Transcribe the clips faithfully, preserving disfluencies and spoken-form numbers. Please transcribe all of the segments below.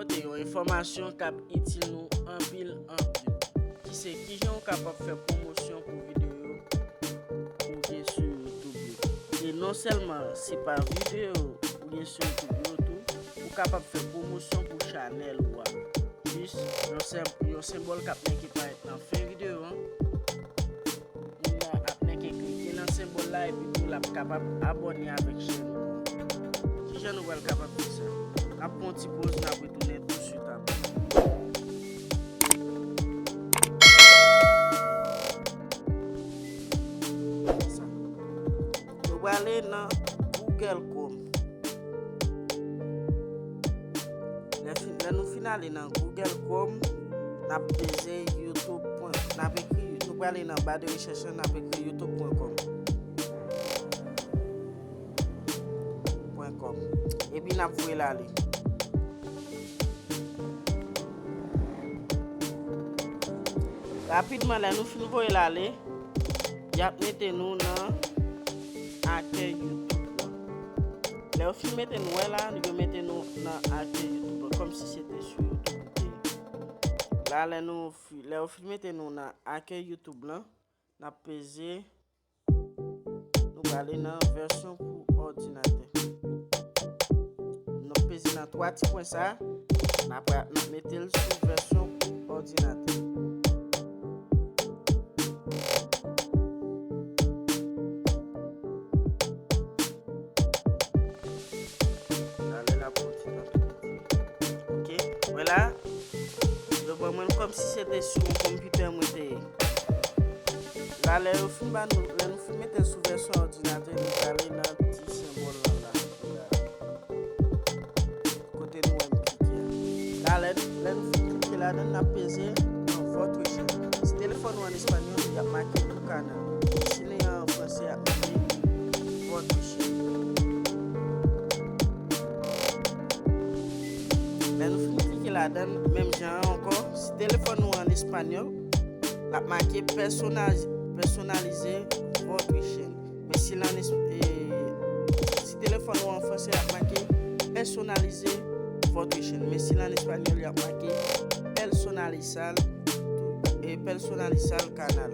Se yon enfòmasyon k ap itil nou anpil, anpil. Ki se kijan w kapab fè pwomosyon pou videyo ou gen sou YouTube yo. E non sèlman se pa videyo ou gen sou YouTube yo tou, ou kapab fè pwomosyon pou chanèl ou a. Jis yon senb-, yon senbòl k ap menke parèt nan fen videyo an. Moun nan ap menke klike nan senbòl la epi tou l ap kapab abòne avèk chèn nou an. Kijan nou pral kapab fè sa? N ap pran yon ti poz, n ap retounen tousuit apre. Sa. Nou prale nan Google Chrome. Lè fin, lè nou fin ale nan Google Chrome, n ap peze YouTube pwen, n ap ekri, nou prale nan ba de rechèch lan, n ap ekri youtube pwen kòm. Pwen kòm. Epi n ap voye l ale. Rapidman, lè nou fin voye l ale, y ap mete nou nan akèy YouTube lan. Lè yo fin mete nou, wè la, yo mete nou nan akèy YouTube lan, kòmsi se te sou YouTube li te ye. La, lè nou fi-, lè yo fin mete nou nan akèy YouTube lan, n ap peze, nou prale nan vèsyon pou òdinatè. Nou peze nan twa ti pwen sa, n ap, n ap mete l sou vèsyon pou òdinatè. Talè l ap pran ti tan tou piti. Ok, wè la, yo ban mwen l kòmsi se te sou yon konpitè mwen te ye. La, lè yo fin ba nou, lè nou fin mete l sou vèsyon òdinatè, nou prale nan ti senbòl lan la. Kote nou wè m klike a. La, lè, lè nou fin klike ladan l, n ap peze nan Votre chaîne. Si telefòn ou an espanyòl, y ap make Tu canal. Si li an franse, y ap make Votre chaîne. Lè nou fin klike ladan l, menm jan an ankò, si telefòn ou an espanyòl, l ap make personalize, personnalize votre chaîne. Men si l an es-, e, si telefòn ou an franse, l ap make personnaliser votre chaîne. Men si l an espanyòl, y ap make personalizar, e, personalizar canal.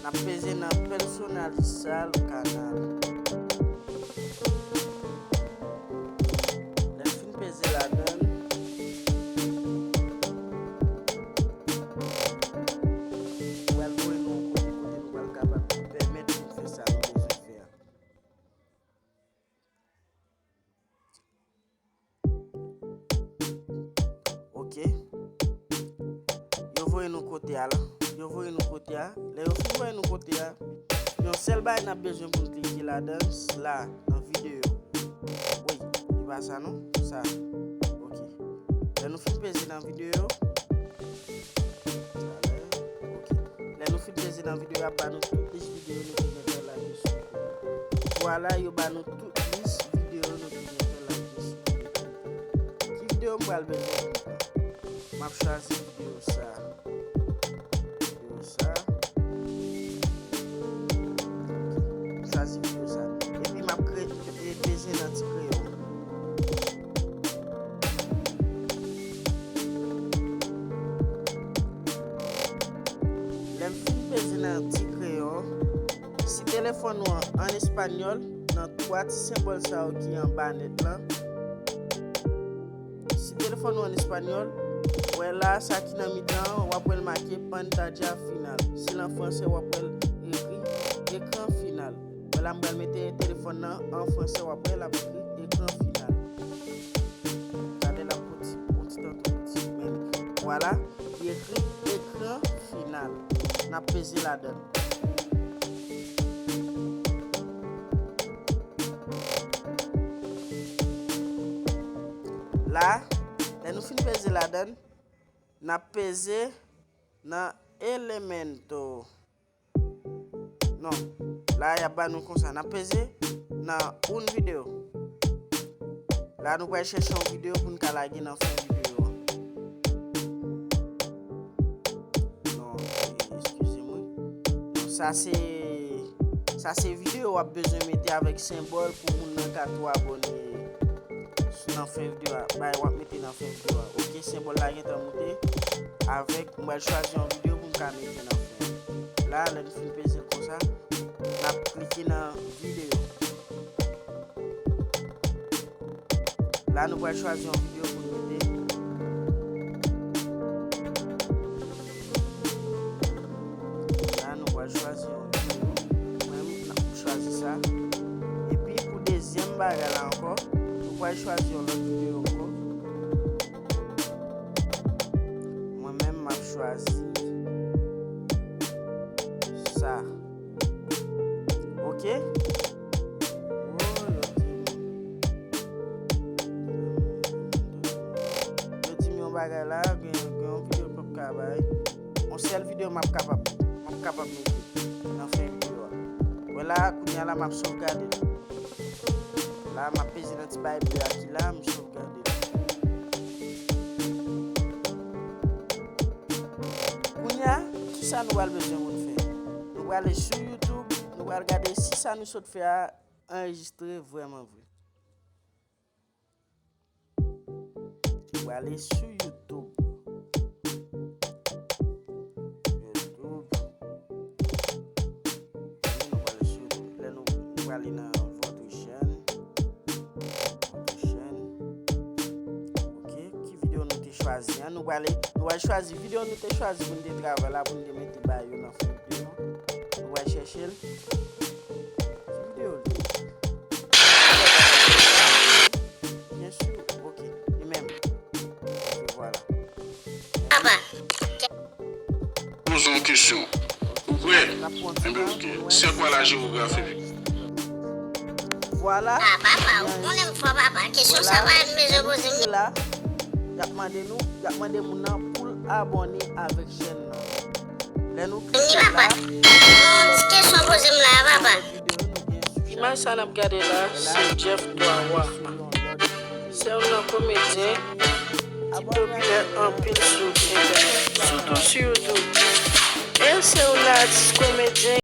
N ap peze nan personalizar canal. Lè n fin peze ladan l, pral voye nou yon kote kote nou pral kapab pèmèt nou fè sa nou bezwen fè a. Ok. Yo voye nou kote a la. Yo voye nou kote a. Lè yo fin voye nou kote a, yon sèl bagay n ap bezwen pou n klike ladan l, la, nan videyo. Wi, e pa sa non, sa. Ok. Lè nou fin peze nan videyo, ok. Lè nou fin peze nan videyo, y ap ba nou tout lis videyo nou te gentan lage sou. Vwala, yo ba nou tout lis videyo nou te gentan lage sou. Ki videyo m pral bezwen pou m pran? M ap chwazi videyo sa. Videyo sa. M chwazi videyo sa. Epi m ap kre-, e peze nan ti kreyon. Lè m fin peze nan ti kreyon, si telefòn ou an an espanyòl, nan twa ti senbòl sa yo ki anba nèt lan, si telefòn ou an espanyòl, wè la, sa ki nan mitan an, w ap wè l make pantalla final. Si l an franse, w ap wè l ekri ekran final. Wè la, m pral mete telefòn nan an franse, w ap wè l ap ekri ekran final. Talè l ap pran ti, pran ti tan tou piti, men vwala, li ekri ekran final. N ap peze ladan l. La, lè nou fin peze ladan l, n ap peze nan Elemento. Non, la, y ap ba nou konsa. N ap peze nan un video. La, nou pral chèche yon videyo pou n ka lage nan fen videyo an. Non, e, eskize mwen. Non, sa se, sa se videyo w ap bezwen mete avèk senbòl pou moun nan ka tou abòne sou nan fen videyo a. Bagay w ap mete nan fen videyo a. Ok, senbòl la gentan moute. Avèk, m pral chwazi yon videyo pou m ka mete nan fen. La, lè n fin peze l konsa, n ap klike nan videyo. La, nou pral chwazi yon videyo pou n mete. La, nou pral chwazi yon videyo. Mwen menm, m ap chwazi sa. Epi, pou dezyèm bagay la ankò, nou pral chwazi yon lòt videyo ankò. Mwen menm, m ap chwazi sa. Ok? Woy, yo di m. Yo di m yon bagay la, gen, gen yon videyo m p ap ka bay. Yon sèl videyo m ap kapab, m ap kapab mete nan fen videyo a. Wè la, kounye a la, m ap sovgade l. La, m ap peze nan ti bagay ble a ki la, m sovgade l. Kounye a, kisa nou pral bezwen pou n fè? Nou prale sou YouTube, nou pral gade si sa nou sot fè a anrejistre vrèman vre. Nou prale sou YouTube. YouTube. Nou prale sou YouTube. Lè nou, nou prale nan votre chaîne. Votre chaîne. Ok, ki videyo nou te chwazi an? Nou prale, nou pral chwazi videyo nou te chwazi pou n te travay la, pou n te mete ba yo nan fen videyo. Nou pral chèche l. Ki videyo l te ye? Byen si, ok, li menm. Ok, vwala. Papa. Poze yon kesyon. Ou prè? Enben, ok. C'est quoi la géographie? Vwala. Ah, papa, ou konnen m fò, papa. Kesyon sa pa t bezwen poze m. La, y ap mande nou, y ap mande moun nan pou l abòne avèk chèn nan. Lè nou klike la. Yon ti kesyon poze m la, papa. Imaj sa n ap gade la, se Jeff Twa Wa. Se youn nan komedyen ki popilè anpil sou entènèt, sitou sou YouTube. E se youn nan atis komedyen